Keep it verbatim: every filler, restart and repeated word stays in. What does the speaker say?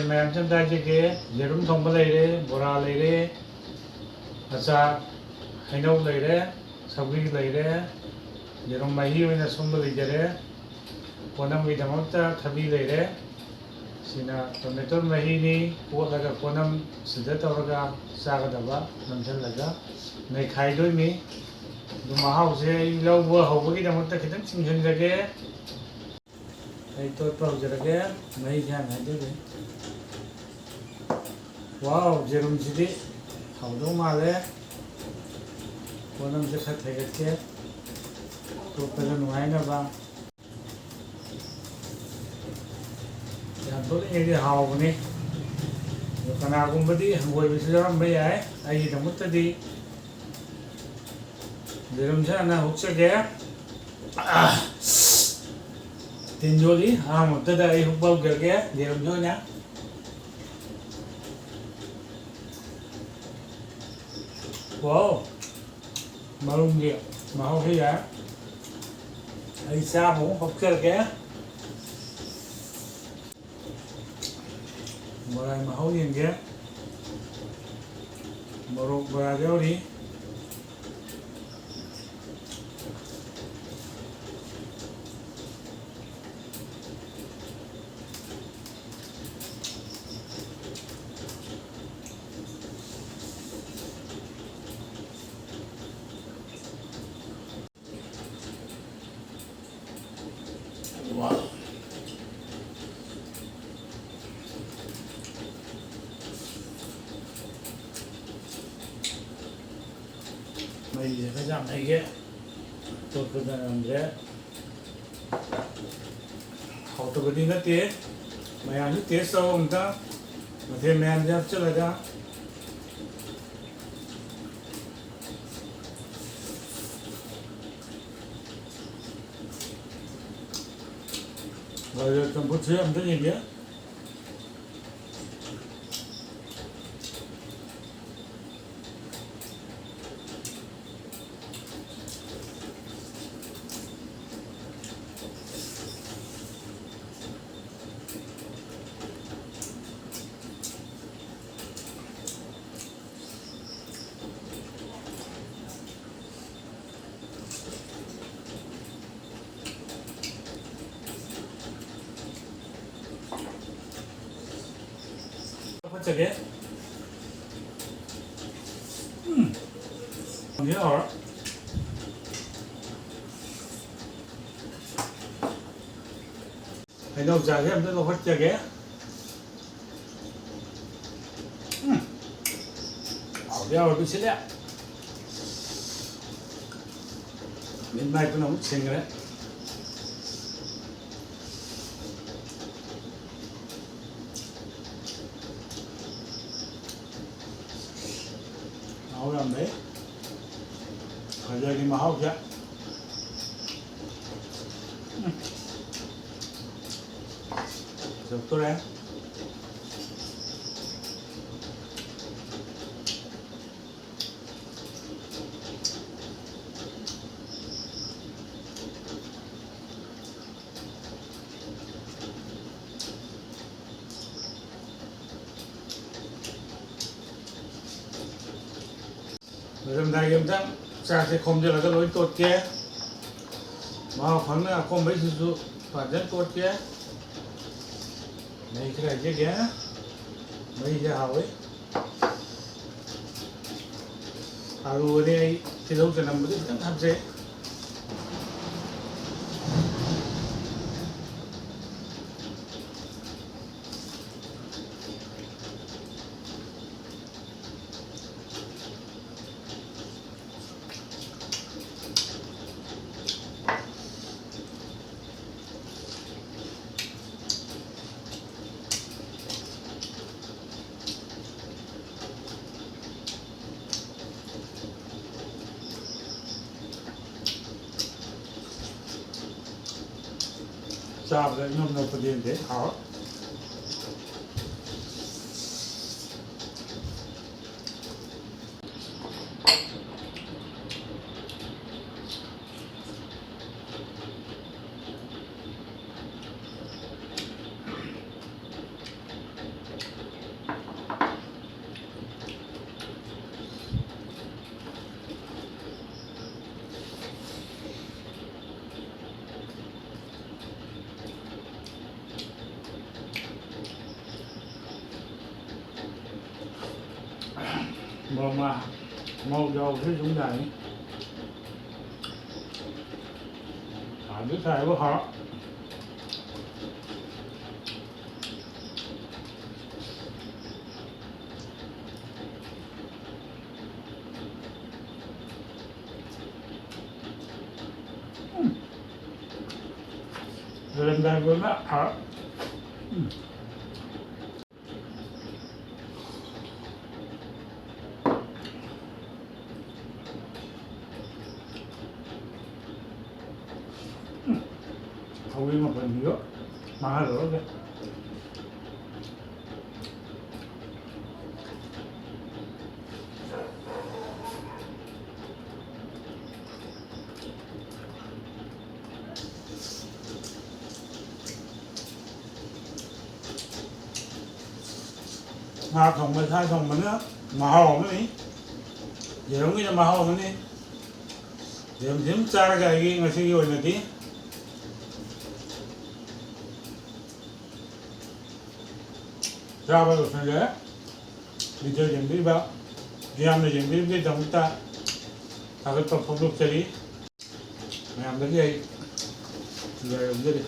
ꯃꯌꯥꯝꯁꯦ ꯑꯝꯇ ꯍꯥꯏꯖꯒꯦ, ꯌꯦꯔꯨꯝ ꯊꯣꯡꯕ ꯂꯩꯔꯦ, ꯕꯣꯔꯥ ꯂꯩꯔꯦ, ꯑꯆꯥꯔ, ꯍꯩꯅꯧ ꯂꯩꯔꯦ, ꯁꯧꯒ꯭ꯔꯤ ꯂꯩꯔꯦ, ꯌꯦꯔꯨꯝ ꯃꯍꯤ ꯑꯣꯏꯅ ꯁꯨꯝꯕ ꯂꯩꯖꯔꯦ, ꯄꯣꯠꯅꯝꯒꯤꯗꯃꯛꯇ ꯊꯕꯤ ꯂꯩꯔꯦ꯫ ꯁꯤꯅ ꯇꯣꯃꯦꯇꯣ ꯃꯍꯤꯅꯤ, ꯀꯣꯠꯂꯒ ꯄꯣꯠꯅꯝ ꯁꯤꯗ ꯇꯧꯔꯒ ꯆꯥꯒꯗꯕ, ꯅꯝꯁꯤꯜꯂꯒ ꯅꯩꯈꯥꯏꯗꯣꯏꯅꯤ꯫ ꯑꯗꯨ ꯃꯍꯥꯎꯁꯦ ꯑꯩ ꯂꯧꯕ ꯍꯧꯕꯒꯤꯗꯃꯛꯇ ꯈꯤꯇꯪ ꯆꯤꯡꯁꯤꯟꯖꯒꯦ꯫ ꯑꯩ ꯇꯣꯠꯄ ꯍꯧꯖꯔꯒꯦ꯫ ꯃꯍꯤꯁꯦ ꯍꯥꯟꯅ ꯍꯩꯖꯒꯦ꯫ ꯋꯥꯎ, ꯌꯦꯔꯨꯝꯁꯤꯗꯤ ꯍꯥꯎꯗꯧ ꯃꯥꯜꯂꯦ꯫ ꯄꯣꯠꯅꯝꯁꯦ ꯈꯔ ꯊꯩꯒꯠꯀꯦ, ꯇꯣꯠꯄꯗ ꯅꯨꯡꯉꯥꯏꯅꯕ꯫ ꯌꯥꯝ ꯇꯣꯠꯂꯤꯉꯩꯗꯤ ꯍꯥꯎꯕꯅꯤ꯫ ꯑꯗꯣ ꯀꯅꯥꯒꯨꯝꯕꯗꯤ ꯍꯪꯒꯣꯏꯕꯁꯨ ꯌꯥꯎꯔꯝꯕ ꯌꯥꯏ꯫ ꯑꯩꯒꯤꯗꯃꯛꯇꯗꯤ ꯌꯦꯔꯨꯝꯁꯦ ꯍꯥꯟꯅ ꯍꯨꯛꯆꯒꯦ꯫ ꯑꯥ! ꯇꯤꯟ ꯌꯣꯠꯂꯤ꯫ ꯑꯍꯥꯟꯕꯗ ꯑꯩ ꯍꯨꯛꯄ ꯍꯧꯖꯔꯒꯦ ꯌꯦꯔꯨꯝꯁꯦ ꯑꯣꯏꯅ꯫ ꯋꯥꯎ! ꯃꯔꯨꯝꯒꯤ ꯃꯍꯥꯎꯁꯦ ꯌꯥꯏ꯫ ꯑꯩ ꯆꯥꯕ ꯑꯃꯨꯛ ꯍꯧꯖꯔꯒꯦ꯫ ꯕꯣꯔꯥꯒꯤ ꯃꯍꯥꯎ ꯌꯦꯡꯒꯦ꯫ ꯃꯣꯔꯣꯛ ꯕꯣꯔꯥ ꯌꯥꯎꯔꯤ꯫ ꯃꯩꯁꯦ ꯈꯔ ꯌꯥꯝ ꯍꯩꯒꯦ꯫ ꯇꯣꯠꯄꯗ ꯉꯝꯗ꯭ꯔꯦ꯫ ꯍꯥꯎꯇꯕꯗꯤ ꯅꯠꯇꯦ꯫ ꯃꯌꯥꯝꯁꯨ ꯇꯦꯁ ꯇꯧ ꯑꯝꯇ꯫ ꯃꯊꯦꯜ ꯃꯌꯥꯝꯁꯦ ꯍꯥꯞꯆꯤꯜꯂꯒ꯫ ꯒꯖꯔ ꯆꯝꯐꯨꯠꯁꯦ ꯑꯝꯇ ꯌꯦꯡꯒꯦ꯫ ꯆꯒꯦ꯫ ꯎꯝ꯫ ꯌꯥꯝ ꯍꯥꯎꯔꯦ꯫ ꯍꯩꯅꯧ ꯆꯥꯁꯦ ꯑꯝꯇ ꯂꯧꯈꯠꯆꯒꯦ꯫ ꯎꯝ꯫ ꯍꯥꯎꯗꯤ ꯍꯥꯎꯔꯦ, ꯄꯤꯛꯁꯤꯜꯂꯦ꯫ ꯃꯤꯠ ꯃꯥꯏ ꯄꯨꯝꯅꯃꯛ ꯁꯤꯡꯈ꯭ꯔꯦ꯫ ꯃꯍꯥꯎ ꯌꯥꯝ ꯂꯩ꯫ ꯈꯖꯒꯤ ꯃꯍꯥꯎꯁꯦ꯫ ꯎꯝ꯫ ꯌꯧꯗꯣꯔꯦ꯫ ꯂꯣꯏꯔꯝꯗꯥꯏꯒꯤ ꯑꯝꯇꯪ ꯆꯥꯛꯁꯦ ꯈꯣꯝꯖꯤꯜꯂꯒ ꯂꯣꯏ ꯇꯣꯠꯀꯦ꯫ ꯃꯍꯥꯎ ꯈꯪꯅ ꯑꯀꯣꯝꯕꯩꯁꯤꯁꯨ ꯐꯖꯅ ꯇꯣꯠꯀꯦ꯫ ꯃꯍꯤ ꯈꯔ ꯍꯩꯖꯒꯦ꯫ ꯃꯍꯤꯁꯦ ꯍꯥꯎꯋꯤ꯫ ꯑꯂꯨ ꯑꯅꯤ ꯑꯩ ꯇꯤꯜꯍꯧ ꯆꯅꯝꯕꯨꯗꯤ ꯈꯤꯇꯪ ꯍꯥꯞꯆꯩ꯫ ꯆꯥꯕꯗ ꯏꯅꯣꯞ ꯅꯣꯞꯄꯗꯤ ꯅꯠꯇꯦ, ꯍꯥꯎ꯫ ꯃꯣꯔꯣꯛ ꯃ-, ꯃꯣꯔꯣꯛ ꯌꯥꯎꯕꯁꯨ ꯑꯗꯨꯝ ꯌꯥꯅꯤ꯫ ꯁꯥꯁꯨ ꯁꯥꯏꯕ ꯍꯥꯎ꯫ ꯎꯝ꯫ ꯂꯣꯏꯔꯝꯗꯥꯏ ꯂꯣꯏꯅ ꯍꯥꯎ꯫ ꯎꯝ꯫ ꯁꯧꯒ꯭ꯔꯤ ꯃꯄꯪꯁꯤꯁꯨ ꯃꯥꯡꯍꯜꯂꯔꯣꯏꯒꯦ꯫ ꯉꯥ ꯊꯣꯡꯕ, ꯁꯥ ꯊꯣꯡꯕꯅ ꯃꯍꯥꯎ ꯑꯃꯅꯤ, ꯌꯦꯔꯨꯝꯒꯤꯅ ꯃꯍꯥꯎ ꯑꯃꯅꯤ꯫ ꯌꯦꯔꯨꯝꯁꯤ ꯑꯗꯨꯝ ꯆꯥꯔꯒ ꯑꯩꯒꯤ ꯉꯁꯤꯒꯤ ꯑꯣꯏꯅꯗꯤ ꯆꯥꯕ ꯂꯣꯏꯁꯤꯟꯖꯔꯦ꯫ Video ꯌꯦꯡꯕꯤꯔꯤꯕ, ꯃꯌꯥꯝꯅ ꯌꯦꯡꯕꯤꯔꯤꯕꯒꯤꯗꯃꯛꯇ ꯊꯥꯒꯠꯄ ꯐꯣꯡꯗꯣꯛꯆꯔꯤ꯫ ꯃꯌꯥꯝꯗꯒꯤ ꯑꯩ ꯊꯨꯒꯥꯏꯔꯝꯖꯔꯤ꯫